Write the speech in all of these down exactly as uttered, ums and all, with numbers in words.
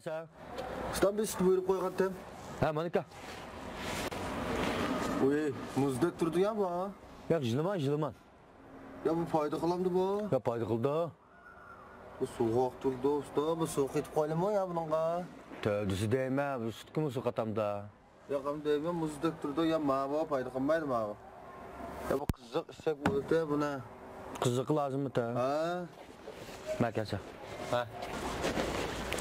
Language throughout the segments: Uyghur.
ئۇستا، بىر سۈت بۇيرۇپ قويغانتىم. ھە، مانا ئاكا. ۋۇي، مۇزدەك تۇرىدۇ يا بۇ. ياق، ژىلىمان، ژىلىمان. يا بۇ پايدا قىلامدۇ بۇ؟ يا، پايدا قىلىدۇ. بۇ سوغۇق تۇرىدۇ، ئۇستا، بۇ سۇ قېتىپ قويۇلىمۇ يا بۇنىڭغا؟ تۆۋدىسى دەيمەن، بۇ سۈتكىمۇ سۇ قاتامدا. ياق، ئەمدى دەيمەن، مۇزدەك تۇرىدۇ، يا ماۋۇ پايدا قىلمايدۇ ماۋۇ. يا بۇ قىزىق ئىچسەك بولىدۇ بۇنى. قىزىقى لازىممۇ تە؟ ھە. مەن كەلسە. ھە.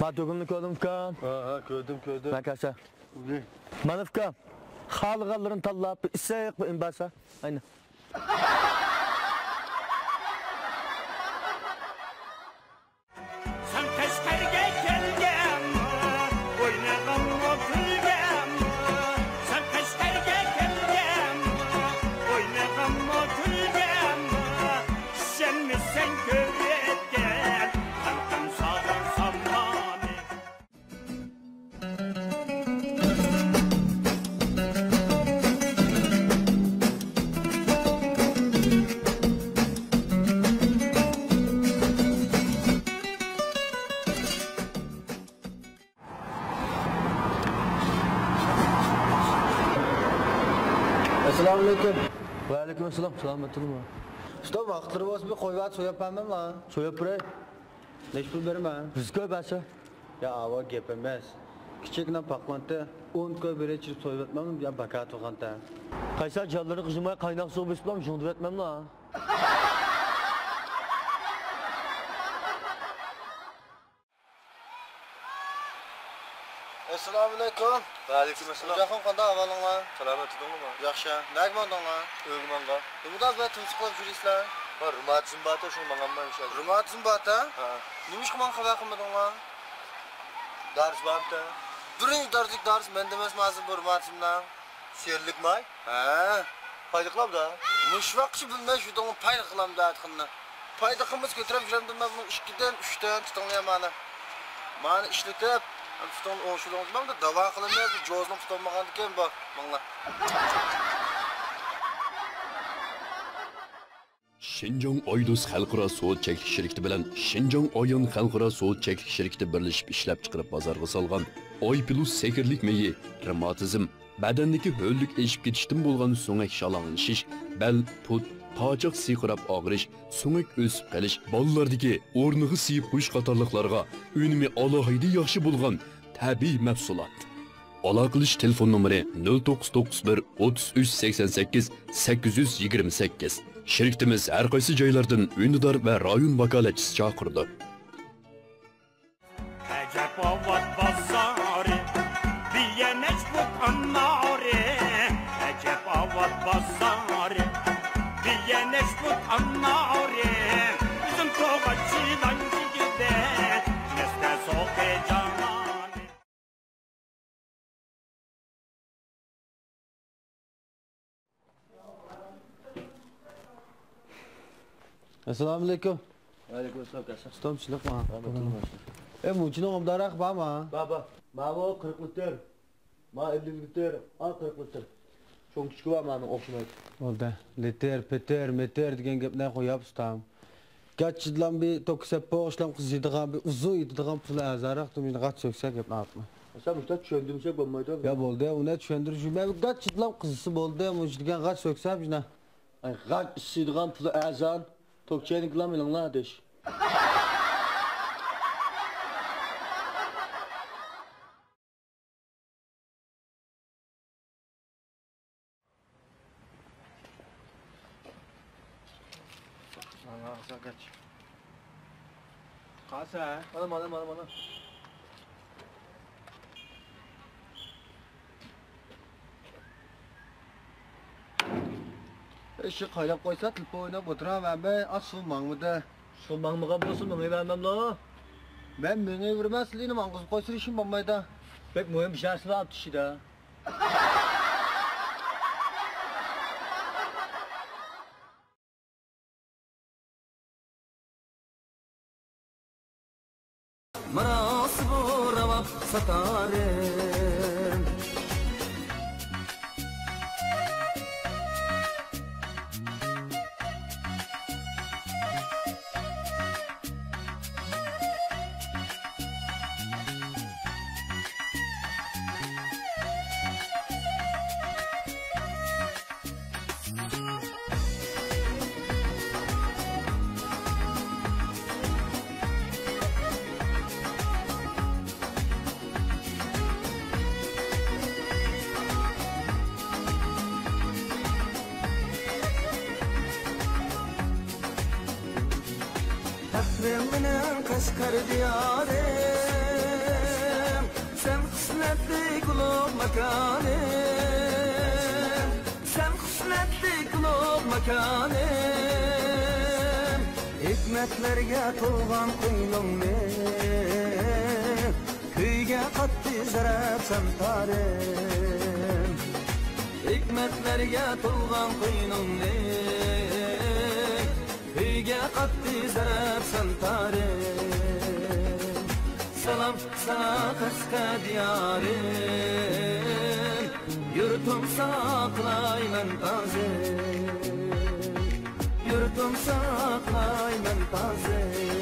ما تۆگىنى كۆردۈڭمۇ ئۇكام؟ ھە، ھە، كۆردۈم، كۆردۈم. مەن كەلسە. مانا ئۇكام، خالىغانلىرىنى تاللاپ، بىر ئىسسىق بىر ئىمباسا. ئاينى. سەن قەشقەرگە كەلگەنمۇ، ئوينىغانمۇ كۈلگەنمۇ؟ سەن قەشقەرگە كەلگەنمۇ، ئوينىغانمۇ كۈلگەنمۇ؟ ئىشەنمىسەڭ كۆرۈپ كەل، خەلقىم ساغىن سامانى. ئەسسالامۇئەلەيكۇم. ۋەئەلەيكۇم ئەسسالام. سالامەتلىكمۇ؟ ئۇستا، ۋاقىتلىرى بولسا بىر قوي بەر، سويۇپ بەرمەملا؟ سويۇپ بېرەي. نەچچە پۇل بېرىمەن؟ يۈز كوي بەرسە. يا، ئاۋۇ گەپ ئەمەس. كىچىككىنە پاقلانتى، ئون كوي بېرەي چىرىپ سويۇۋەتمەملا، يا بەكار تۇرغانتى. قايسا جانلىرىنى قىزىماي قايناق سۇغا بېسىپلام شۇڭدۇرۇۋەتمەملا. ئەسسالامۇئەلەيكۇم. ۋەئەلەيكۇم ئەسسالام. خوجاخۇن، قانداق ئەھۋالىڭلار؟ سالامەت تۇردۇڭلارمۇ؟ ياخشى. نەگە ماڭدىڭلار؟ ئۆيگە ماڭغان. نېمىداز بەك تىنچلىق بىلەن يۈرىسىلەر؟ ھە، رېماتىزم بارتە، شۇڭا ماڭالمايمەن شۇ. رېماتىزم بارتە؟ ھە. نېمىشقا ماڭا خەۋەر قىلمىدىڭلار؟ دارىسى بارمىتى؟ بىرىنچى دەرىجىلىك دارىسى مەندە ئەمەسمۇ ھازىر بۇ رېماتىزمنىڭ؟ سېرىلىك ماي؟ ھە. پايدا قىلامدا؟ مۇشۇ ۋاقىتقىچە بىلمەي يۈردۈڭمۇ پايدا قىلامدا دېگىنىنى. پايدا قىلمىسا كۆتۈرۈپ يۈرەمدىم مەن بۇنىڭ ئىككىدىن، ئۈچتىن، تۇتۇڭلار مانا. مانا ئىشلىتىپ، پۇتۇڭنى ئوڭشىلىڭىز. مانا داۋا قىلىمىز، جوزنىڭ پۇتى بولمىغاندىكىن بۇ. ماڭلا. شىنجاڭ ئايدۇس خەلقئارا سودا چەكلىك شىركىتى بىلەن شىنجاڭ ئايان خەلقئارا سودا چەكلىك شىركىتى بىرلىشىپ ئىشلەپچىقىرىپ بازارغا سالغان ئاي پىلۇس سېھىرلىك مېيى رېماتىزم، بەدەندىكى ھۆللۈك ئېشىپ كېتىشتىن بولغان سۆڭەك شالاڭلىشىش، بەل، پۇت، تاچاق سىرقىراپ ئاغرىش، سۆڭەك ئۆسۈپ قېلىش، بالىلاردىكى ئورنىغا سىيىپ قويۇش قاتارلىقلارغا ئۈنۈمى ئالاھىدە ياخشى بولغان تەبىئىي مەھسۇلات. ئالاقىلىشىش تېلېفون نومۇرى: نۆل توققۇز توققۇز بىر، ئوتتۇز ئۈچ، سەكسەن سەككىز، سەككىز يۈز يىگىرمە سەككىز. شىركىتىمىز ھەر قايسى جايلاردىن ئۈندىدار ۋە رايون ۋاكالەتچىسى چاقىرىدۇ. ئەجەب ئاۋات بازارى، بىيەنەش بۇت ئانارى. ئەجەب ئاۋات بازارى، بىيەنەش بۇت ئانارى. ئۈزۈم توغاچ يىلان جىگدە، مەستە سوقى جانانى. ئەسسالامۇئەلەيكۇم. ۋەئەلەيكۇم ئەسسالام، كەلسەڭ. ئۇستام، چىلىقما. رەھمەت، تۇرۇڭ. ئەي، مۇنچىنىڭ ئوبدانراق بارمۇ؟ بار، بار. ماۋۇ قىرىق لىتىر. ما ئەللىك لىتىر. ئا، قىرىق لىتىر. چوڭ كىچىكى بار مانىڭ ئوخشىمايدۇ. بولدى. لىتىر، پېتىر، مېتىر دېگەن گەپنى قويۇپ ئۇستام. گاچچىدىلام بىر توكا سەپپە ئوخشىلام قىزىيدىغان، بىر ئۇزۇن يېتىدىغان پۇلى ئەرزانراق دېمىشىن غاچ سۆكسە گەپنى ئاتما. سەن مۇشۇنداق چۈشەندۈرمىسەك بولمايدۇ. يا بولدى، ئۇنى چۈشەندۈرۈش، مەن گاچچىدىلام قىزىسى بولدى، مۇشۇ دېگەن غاچ سۆكسە مۇشۇنداق. ئاي، غاچ ئىسسىيدىغان پۇلى ئەرزان، توكچەينىڭكىلام ئېلىڭلار دېيىش. مانا، قالسا. مانا، مانا، مانا، مانا. ئىشىك قايناپ قويسا، تېلېفون ئويناپ ئولتۇراۋەرمەي، ئاز سۇ ماڭمىدى. سۇ ماڭمىغان بولسا، مېڭىۋەرمەملا. مەن مېڭىۋېرىمەن، سىلىنى ماڭغۇزۇپ قويسا، ئىشىم بولمايدۇ. بەك مۇھىم ئىش نەرسىلەر ئاپتۇ ئىچىدە. ماراس بۇ راۋاب ساتارىم. مېنىڭ قەشقەر دىيارىم، سەن قىسمەتلىك ئۇلۇغ ماكانىم، سەن قىسمەتلىك ئۇلۇغ ماكانىم. ھېكمەتلەرگە تولغان قوينۇڭنى، كۈيگە قاتتى زەرەپ سەن تارىم. ھېكمەتلەرگە تولغان قوينۇڭنى، كۈيگە قاتتى زەرەپ سەن تارىم. سالام ساڭا قەشقەر دىيارىم، يۇرتۇم ساڭا قىلايمەن تازىم، يۇرتۇم ساڭا قىلايمەن تازىم.